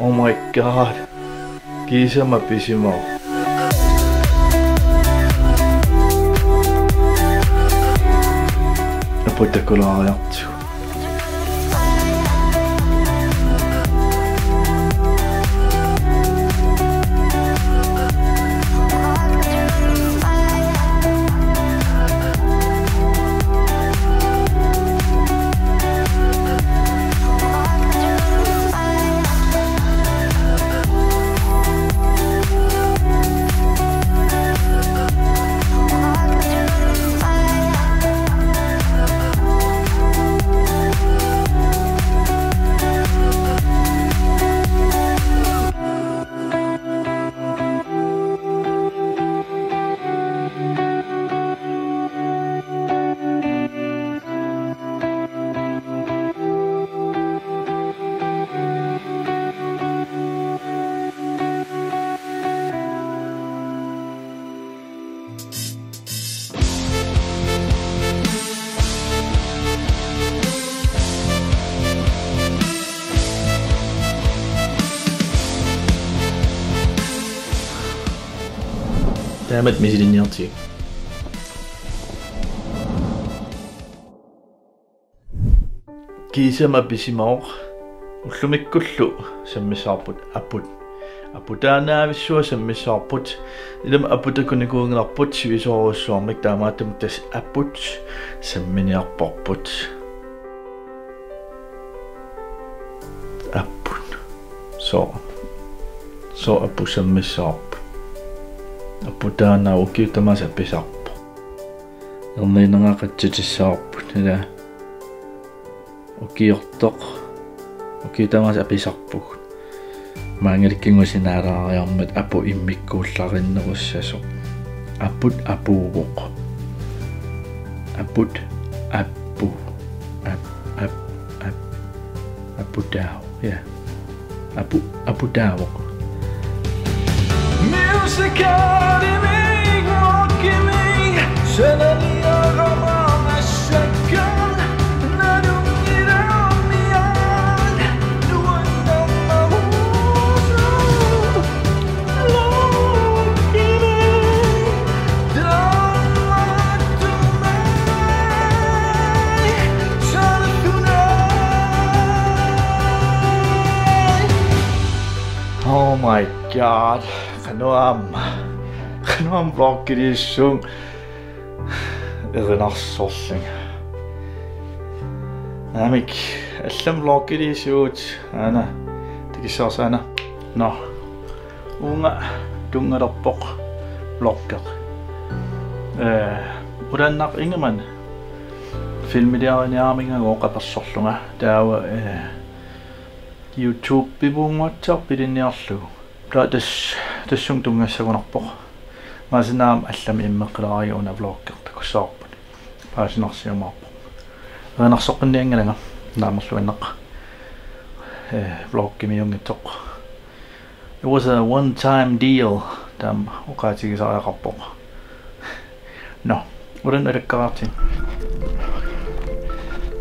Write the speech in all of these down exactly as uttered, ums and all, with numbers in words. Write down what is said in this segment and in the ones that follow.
Oh my God. Kiisama pisimavoq. Aput takulaariartigu. Taamatut misilinniartigu. Kiisama pisimavoq. Ullumikkullu sammissavarput aput. Aputaannaavissuaq sammissavarput. Ilami aput takunikuunngilarput sivisoorujussuarmik, taamaattumik tassa aput samminiarparput. Aput. Sooq. Sooq aput sammissavarput. Aputaannaavoq, ukiut tamaasa apisarpoq. Erniinnarnaqatsitissaqarput, ila. Ukiortoq. Ukiut tamaasa apisarpugut. Maanngalikkinngusinaalaariarmat aput immikkuullarinnerussasoq. Aput apuuvoq. Aput appu. Ap-, ap-, ap-, aputaavoq. Ja. Apu-, aputaavoq. Oh my God. Qanoq aamma. Qanoq aamma vloggiliissuunga erinarsorlunga. Naamik, allamik vloggiliisugut, aana, tikissavarsi aana. Nå. Uunga tunngalerpoq vloggi. Eh, ulaannaq ingammik filmiliariniaramigooq qapersorlunga. Taava, eh, YouTube-imunnguatsiaq pilinniarlugu. Taava tas-, tassunga tunngassagunarpoq. Maanna aamma allamik immeqqilaariga una vloggi takussavarput. Paasinarsiumaarpoq. Erinarsoqqinnianngilanga naamerluinnaq. Eh, vloggimiunngitsoq. It was a one-time deal. Taama oqaatigisariaqarpoq. Nå, ulaanni alakkaraartigu.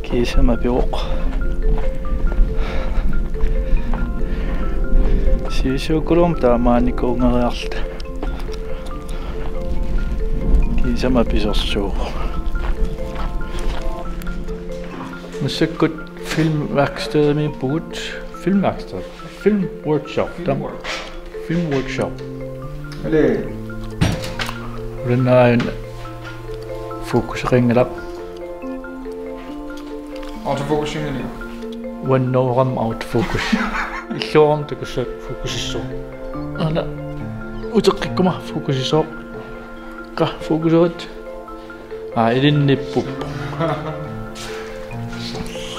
Kiisama pivoq. Siisuukulummik taamaanikuunngeriarluta. Kiisama pisersuuvoq. Massakkut filmværkstedimiippugut. Filmværksted. Film workshop. Film work-, film workshop. Eli. Ulaanni aajuna fokuseqanngilaq. Autofokusinngilaq. Uannoorama autofokus. Illuarama takussavat fokusissoq. Aana uteqqikkuma fokusissoq. Qaa, fokuserit. Aa, ilinniippoq.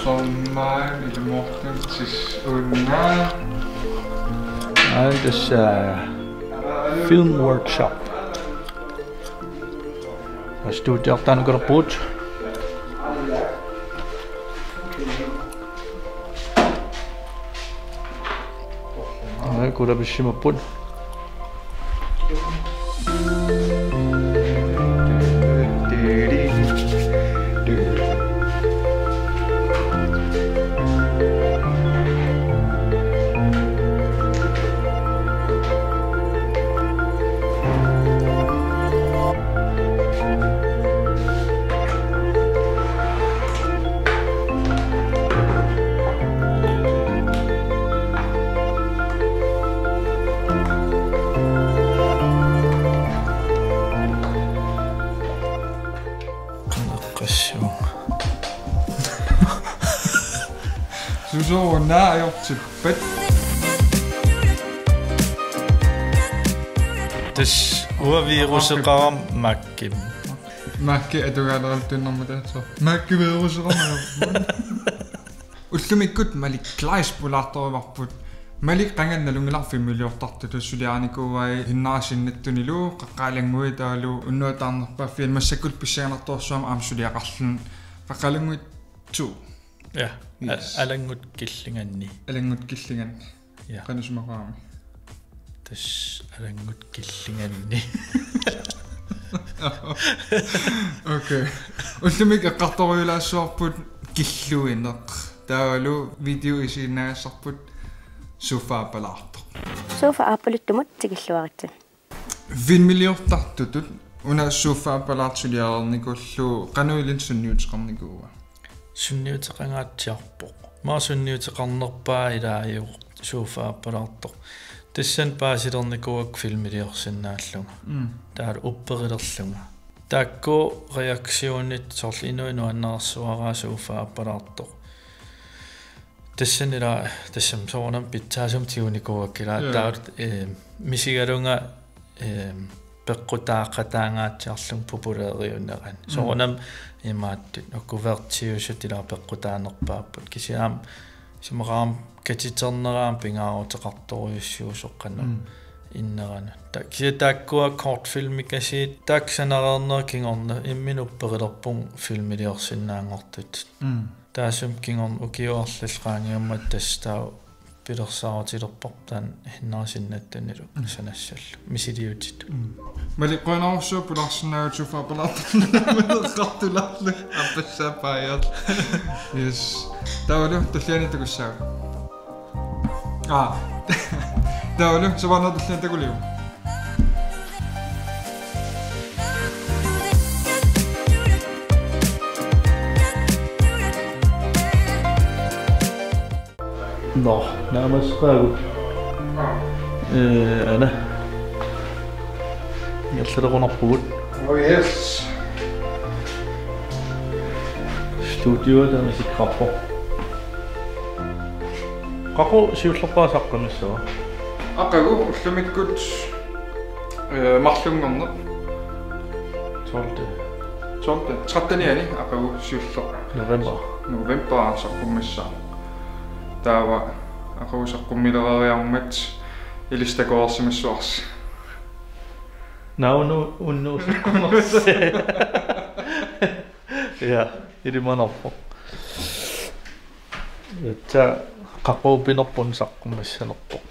Soorunami ilumoortumik tassa una. Aa, tassa film workshop. Studiartaanikulerpugut. Aa, kulapissimapput. Susooruna ajortippat. Tassa uanga viruseqarama Mac-imi. Mac-i atugaaleraluttuinnarmata. Mac-i viruseqarama ajorput. Ullumikkut Malik Kleist pulaartorumaarparput. Malik qanganna nalunngilaq filmiliortartutut suliarinikuuai Hinnera sinnattunilu, Qaqqat Alannguit taavalu Unnuap Taarnerpaaffiani, massakkut pissanganartorsuarmik aamma suliaqarluni. Qaqqat Alannguit to. Ja, yes. A-, Alanngut Killinganni. Alanngut Killinganni. Ja. Qanoq isumaqarami? Tassa Alanngut Killinganni. Okay. Ullumikkut eqqartorujulaassavarput Killuineq. Taavalu video isiginnaagassarput Sofa Aappalaartoq. Sofa Aappaluttumut tikilluaritsi. Filmiliortartutut una Sofa Aappalaartoq suliarernikuullugu qanoq ilinnut sunniuteqarnikuua? Sunniuteqangaatsiarpoq. Maani sunniuteqarnerpaaq ilaajuvoq Sofa Aappalaartoq. Tassani paasilernikuuakka filmiliorsinnaallunga. Mm. Taavalu upperilerlunga. Taakku reaktionit soorlu inuit nuannaarsuaraa Sofa Aappalaartoq. Tassani ila, tassami soorunami pitsaasumik tigunikuuakka ila, ja, taava, eh, misigalunga, eh, peqqutaaqataangaatsiarlunga populæreriunerani. Mm. Soorunami imaattut, uku værtiusut ila peqqutaanerpaapput. Kisianni aamma isumaqarama katiterneq aamma pingaaruteqartorujussuusoq qanoq, mm, inneranut. Ta-, kisianni taakkua kortfilmikasiit taakku sanareernerat kingorna imminut upperilerpunga filmiliorsinnaanngortutut. Mm. Taassuma kingorna ukiut arlallit qaangiummata tassa taava pilersaarutilerparput taanna Hinnera sinnattunilu, mm, sanassallugu misiliutitut. Mm. Malik, qujanarsuaq pulaarsinnaagatsigit Sofa Aappalaartoq. Qartulaarlu appassaappaajat. Yes. Taavalu tulliani takussaagut. Aa. Taavalu Sofa Aappalaartoq tulliani takuliuk. Nå, naammassigaanni. Eh, aana. Ingerlalerunarpugut. Oh, yes. Studioa taanna isikkoqarpoq. Qaqugu siullerpaaq saqqummiussava? Aqagu ullumikkut, eh, marlunngorneq. Tolvte. Tolvte. Trettenianni aqagu siulleq. November. November saqqummiussaaq. Taava aqagu saqqummiilereeriarmat ilissi takoreersimassuarsi. Naunu unnu saqqummersi. Ja, ilimanarpoq. Tassa qaqugu pinerpoq saqqummissanerpoq.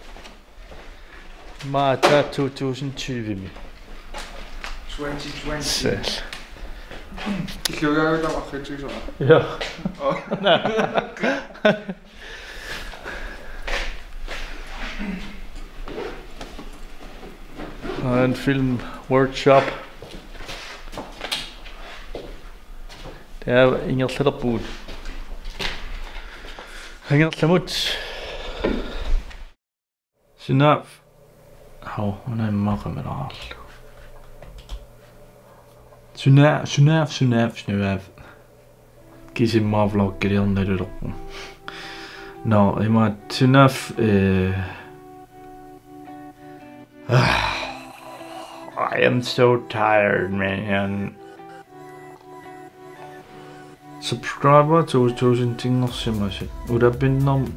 Maata to tusind tyve-mi. Twenty twenty. Sel. Illugaagutta markitsuisora. Ja. Oh. En film workshop. Det er ingerlalerpugut. Ingerlamut. Sunaaffa. Hov, una immaqa qamalaarlu. Suna-, sunaaffa, sunaaffa, sunaaffa. Kisimmaa vloggiliornalulerpunga. Nå, imaattoq sunaaffa, eh, ah, I am so tired, man. Subscriber to tusindinngorsimasut. Ulapinnermi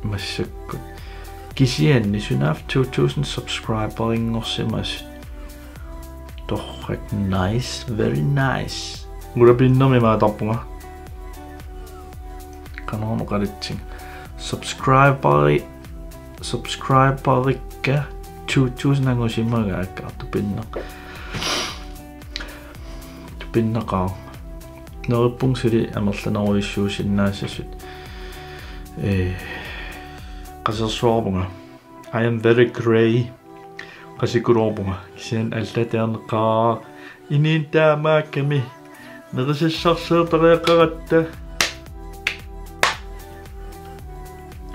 massakkut. Kisianni sunaaffa to tusind subscriberinngorsimasut. Torrak, nice, very nice. Ulapinnermi imaattarpunga. Qanormi oqalutsigu. Subscriberi, subscriberikka to tusind angusimagaakka, tupinnaq-, tupinnaqaaq. Neriuppunga suli amerlanerujussuusinnaassasut. Eh, qasersuarpunga. I am very grey. Qasikuluarpunga. Kisianni allatiarneqaaq. Inuit taamaakkami. Nerisassarsiortariaqaratta.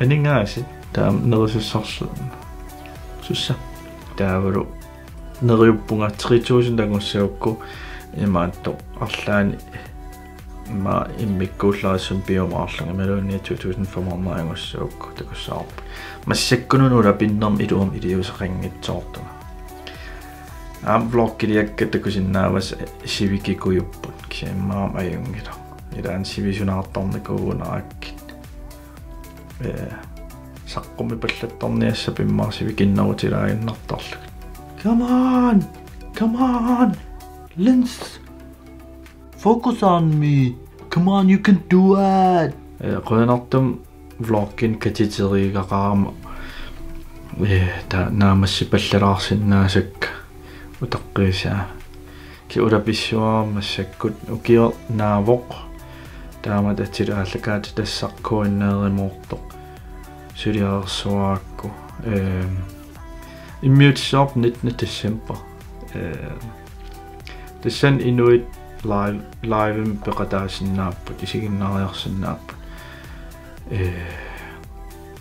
Aningaasat taama nerisassarsi-, sussa. Taavalu neriuppunga tre tusind angussagukku imaattoq arlaanni Immaqa immikkuullarissunik piumaarlunga imaluunniit two thousand five hundred angussuukkut takussavarput. Massakkununa ulapinnermi iluamik iliuuseqanngitsoortunga. Aamma vloggiliakka takusinnaavasi sivikikujupput, kisianni immaqa aamma ajunngilaq. Ilaanni sivisunaartarnikuugunaraakkit. Ee, saqqummipallattarniassappat immaqa sivikinnerutilaaginnartarlugit. Come on! Come on! Lens! Focus on me! Come on, you can do it! Ee, qujanartumik vloggini katiteriigaqarama, ee, taava naammassipallalaarsinnaasakka utaqqiisaa. Kisianni ulapissuara massakkut, ukioq naavoq. Taamatut atilik aallakaatitassaq K N R-imoortoq suliareersuarakku. Ehm, immiussissavarput nittende december. Ehm, tassani inuit live, live-imi peqataasinnaapput, isiginnaariarsinnaapput. Ee,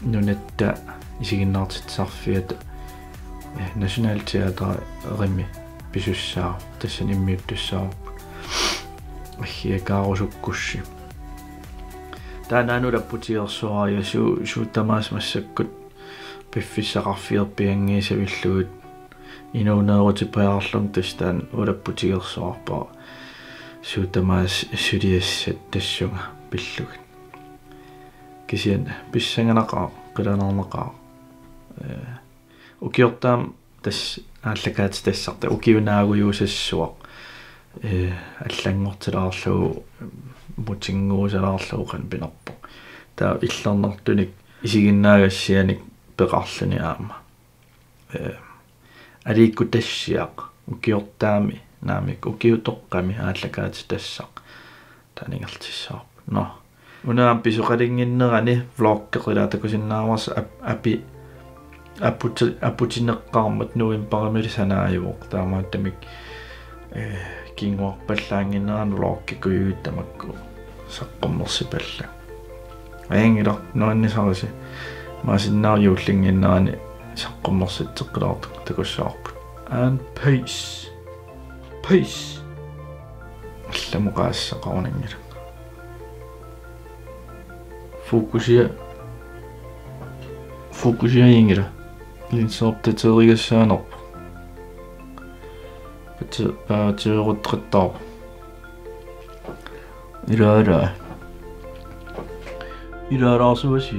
nunatta isiginnaartitsisarfiata, ee, Nationalteaterimi pisussaavoq, tassani immiuttussaavarput. Aggiakaarusukkussi. Taannaana ulapputigersuara, ja su-, suut tamaasa massakkut piffissaqarfigereerpianngisavillugu inuuneerutipajaarlunga, tassa taanna ulapputigersuarpara suut tamaasa suliassat tassunga pillugit. Kisianni pissanganaqaaq, qilanaarnaqaaq. Ee, ukiortaami tassa aallakaatitassarta ukiup naagujuusassuaq, ee, allanngortilaarlugu, mutinnguusalaarlugu qanoq pinerpoq. Taava illernartunik isiginnaagassianik peqarluni aamma. Ee, aliikkutassiaq ukiortaami, naamik, ukiutoqqami aallakaatitassaq taanigertissaarput. Nå. Una aamma pisoqalinnginnerani vloggeq ilaa takusinnaavarsi ap-, api-, aputi-, aputineqqaarmat novembarimilu sanaajuvoq, taamaattumik, ee, kinguarpallaannginnerani vloggikujuit tamakku saqqummersipallakka. Ajunngilaq, nuannisarisi. Maasinnaajuullinnginnerani saqqummersitseqqilaartoq takussavarput. And peace. Peace. Allamut qaassaqarunanngilaq. Fokusia. Fokusia ajunngilaq. Linsi opdaterigassaanerpoq. Pati-, paativeeruttoqattaarpoq. Ilaa, ilaa. Ilaalaarsuasi.